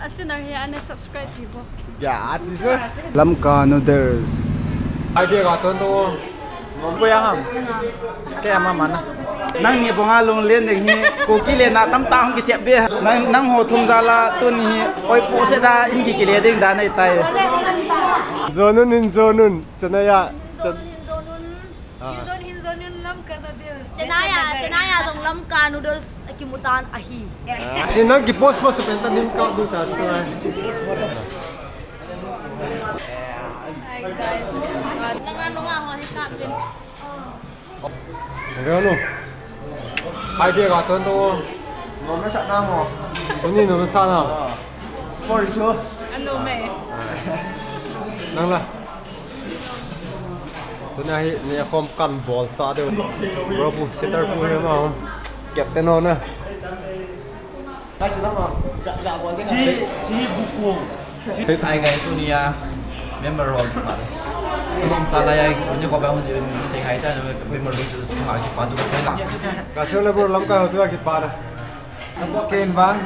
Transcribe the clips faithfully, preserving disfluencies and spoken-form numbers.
Achun ahi, ana subscribe pibo. Ya, ati so. Lamka noodles. Idea ga ton to. Boya ham. Kaya mama na. Nangni bonga lunglen ding hi. Kuki le na tamtah hung kisep be. Nang, nangho thum jal a tuni hi. Oi po se da in kikile ding da nai tai. Zonun in zonun. Chanaya. Chan- Hin zon, hin zon, hin zon, hin Lamka noodles. Chennai a, Chennai a jong Lamka noodles akimu tan ahi. Ah, eh, nang ki post post pen ta nin ka du ta tu ai. Hi, guys. Nanga, nanga, ho, hi ka pen. Reo no. Idea ga ton to. Nom na sa na mo. Tuni nom na sa na. Sport chu. Ano me? Nang la. Tuna hi ni khom kan bol sa de. Bro pu, sitter pu hi ma hom. Captain ho na. Chi, chi buku. Hi guys, tunia member role pa. Nom ta la ya, ni ko ba mo je, sei hai ta, member role chu ma ki pa tu ka sei la. Ka sei la bro, Lamka ho chu ki pa da. Ken bang.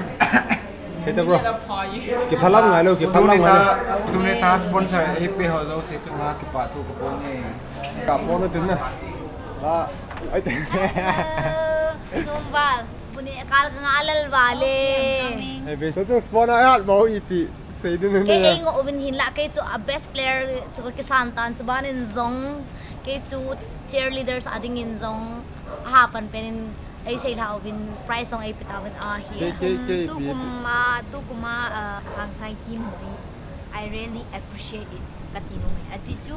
Hita bro. Kiphalam ngai lo, kiphalam ngai lo. Tuni ta sponsor A P ho jo se chunga kipathu ka pon e. Ka pon tin na. Ba. Ai te. Hello, Numval. Buni kal ka nga alal vale. Hey, be so chung sponsor a hat mo ipi. Sei din ne. Kei ei ngo uvin hin la kei chu a best player chu ka kisan tan chu ban in jong. Kei chu cheerleaders a ding in jong. Ha pan pen in Ei sei lha uvin prize song ei peta uvin ahi. Kei, kei, kei, tukum, ah, tukum a, ah, Hangsai team ho hi. I really appreciate it. Kati nom e. Achi chu,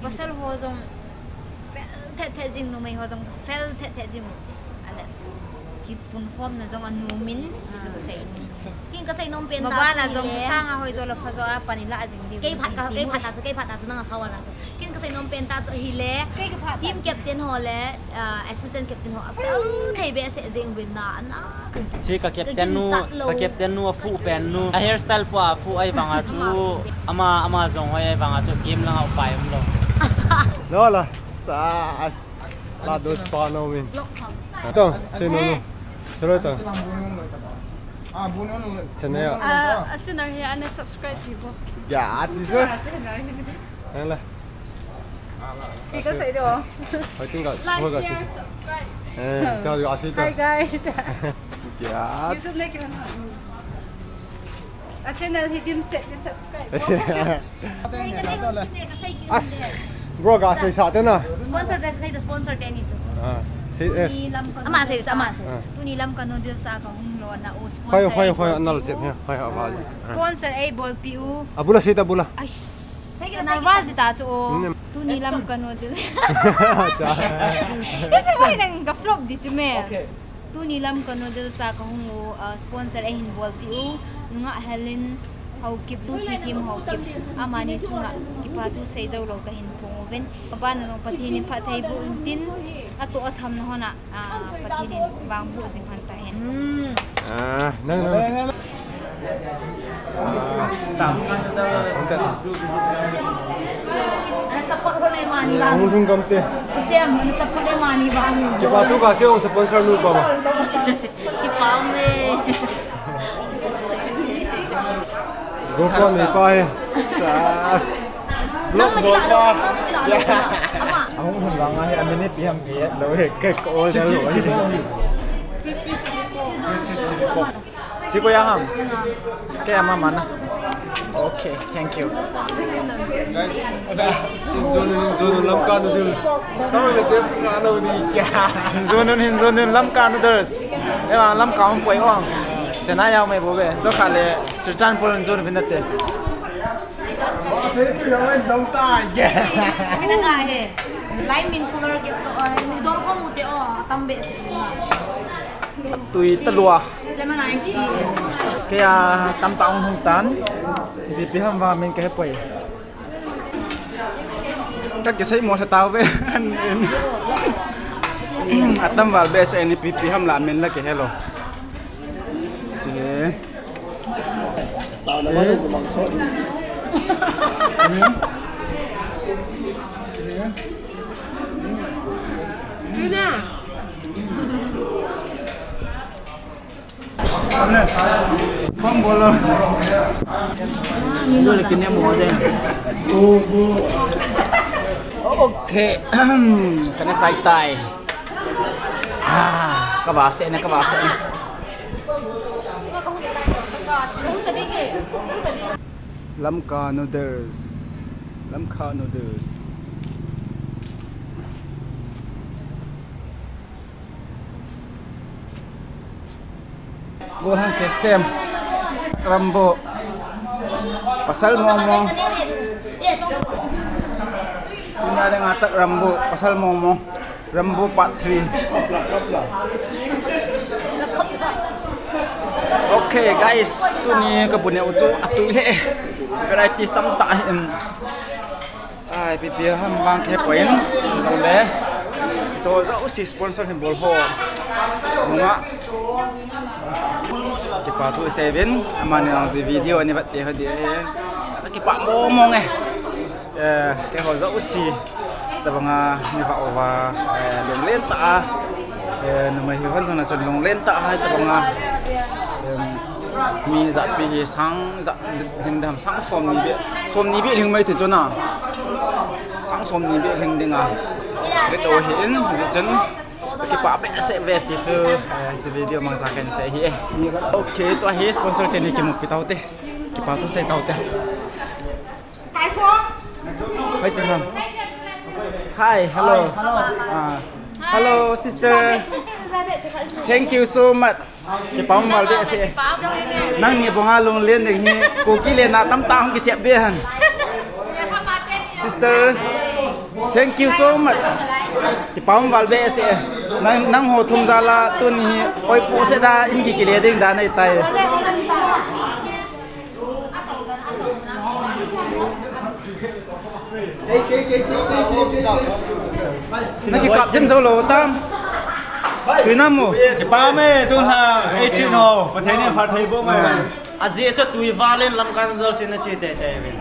pasal ho jong fel thet thet jing, numei ho jong fel thet thet jing. Ala, kipun khom na jong anom in, achi chu kasei nom. Kin kasei nom pen ta. Mabana jong sanga hoi jo la pha jo a pan ila jing di. Kei phat ka, kei phat ta su, kei phat ta su, nang a sa wal na su. Kin kasei nom pen ta chu ahile, team captain ho le, ah, assistant captain ho, a fel thei behseh jeng uvin na, ana, ka, chi ka captain nu, ka captain nu a fu pen nu. A hairstyle fu a fu ai vanga chu, ama, ama jong hoi ai vanga chu, game langa upai um lo. Lo la, sa, as, la dos pa no min. To, sei nom. Chalo to. Chennai a. Ah, achun ahi, ana subscribe pibo. Ya, ati so. Nang la. Pi ka sei do. Hoi ting ka, like, hoi ka share, subscribe. Eh, ta ga sei ta. Hi guys. Ya. YouTube ne kiman. A channel hi dim set ne subscribe. As, bro, ga sei sa te na. Sponsor te sei te, sponsor te ni chu. Ah, sei, eh. Tuni Lamka ama sei, ama sei. Ah. Tuni Lamka noodles a ka hung lo na u sponsor. Hoi, hoi, hoi, anal chep he. Hoi, hoi, hoi. Sponsor ei bolpi u. Abula sei ta bula. Ai. Nervous di ta chu o. Mm. Tuni Lamka noodles. Cha. Ese hoi nang ka flop di chu me. Okay. Tuni Lamka noodles a ka hung u, ah, sponsor ahin bolpi u. Nungah Helen Haokip, nu thi thim Haokip. Amani chunga kipathu sei jou lou kahin phong uvin. Abana jong Pathen in phatthei boh in tin. Atoh atham na hon a. Ah, Pathen in vangboh jing phan tahen. Hmm. Ah, nang, nang. Ah, tam. Ana support ho le mani vang. Hung thung kam te. Siam, ana support le mani vang. Kipathu kasei ong sponsor nu pa ma. Kipa me. Go for me pa he. Sas. Nang na kila, nang na kila, nang na kila. Ama. Ahung hun vang ahi, amini pi ham pi lo he, ke ko o jalo. Crispy chili pork. Crispy chili pork. Chi ko ya ham? Ke ama mana. Okay, thank you. Guys, hin zon un, hin zon un Lamka noodles. Tawng le te sing a lo di kya? Hin zon un, hin zon un Lamka noodles. Ewa Lamka um poi ong. Chennai a um e bo be. Zo kha le Churachandpur hin zon un vinate. Sina nga he. Lai min cooler ke to, eh, noodle ko mu te o, tam behseh na. Tui talua. Lemon iced tea. Kei a tamtah hung hung tan. Ipi ipi ham vang min ka he poi. Ka kisei mo tha tau ve. An, an. Atam val behseh ni ipi ipi ham la min la ke he lo. Che. Tao na manu ko mang so. Hmm. Tuna. Bang bol lo. Dole kine mo de. Okay. Kana chai tai. Ah, ka ba se ne, ka ba se ne. Lamka noodles. Lamka noodles. Gohan sesem. Rambo. Pasal momo. Ini ada ngacak Rambo. Pasal momo. Rambo Part three. Okay, guys, tuni ka bu neo chu atui le. Varieties tamtah ahin. Ai, ipi ipi ham vang kahepoi in. Jongle. Cho jouse sponsor hin bol ho. Nunga. Kipa thu isei uvin. Amani lang ji video ani vat te ho di. Kipa momo nge. Eh, keiho jouse. Tabanga, mi va ova, eh, lunglen tah a. Eh, numei hi hon jong na chun lunglen tah a, tabanga. Em, mi jat pi hi sang jat lhing dam, sang som ni be, som ni be lhing mai ti chun a. Sang som ni be lhing ding a. Ret o hi in, ji chun. Kipa behseh ve ti chu, eh, chu video mangcha kan sei hi e. Okay, tua hi sponsor teni kimu pi tau te. Kipa thu sei tau te. Hi, Chingham. Hi, hello. Hi, hello. Ah, hello, sister. Thank you so much. Kipa um val behseh. Nangni banga lunglen ding hi. Kuki le na tamtah hung kisep be han. Sister, thank you so much. Kipa um val behseh. Nang, nangho thum jal a tuni hi oi po se da in kikile ding dan ahi tai. Na kikap jem jou lou tam. Tui nam mo. Kipa me, tun ha, eighteen ho. Pathen in phatthei boh mai. Ajeh chu tui val in Lamka noodles in ache teitei uvin.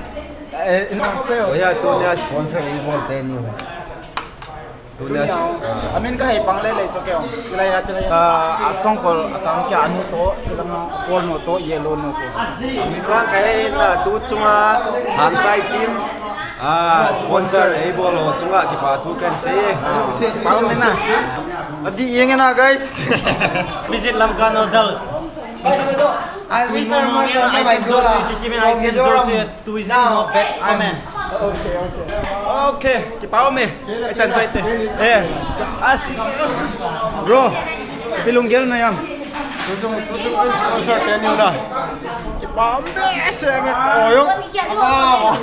Eh, oh ya, tuni a sponsor eibol teni ho. Tuni a, ah. Amin kahepang lele chu keo. Chilai a, chilai a. Ah, asongkol atang kia anu to, chilanga apol nu to, yellow nu to. Amin vang kahe in, ah, tu chunga Hangsai team, ah, sponsor eibol ho chunga kipa thu kan sei. Pao me na. Adi yeng na, guys. Visit Lamka noodles. I wish Mister Marshall, I can Josie, Kiki, I can Josie. Tourism of bad comment. Okay, okay. Okay, kipa um e. Achan chai te. Eh. As. Bro. Ipi lunggel na ham? Tutu, tutu, sponsor teni na. Kipa um behseh nge. Oh, yo. Wow.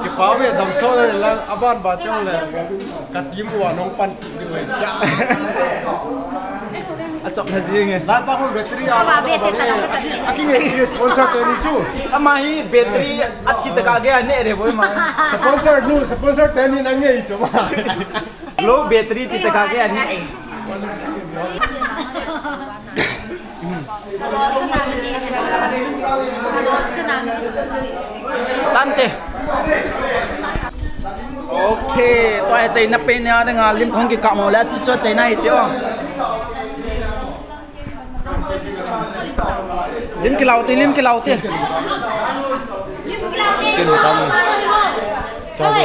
Kipa um e, damsot le la, aban ba te le. Ka team u a nong pan di we. Achop na jing e. Lai pa kon battery a. Aba be che cha nong ka chat. Aki nge ki sponsor teni chu. Ama hi battery athi ta ka ge ane re boi ma. Sponsor nu, sponsor teni na nge chu ma. Low battery ti ta ka ge ane. Tante. Okay, tua hi chaina pen nia dinga lim kahung kikap mo le, chu chu chaina hi ti o. Lim kilau ti, lim kilau ti. Kin tam. Chalo.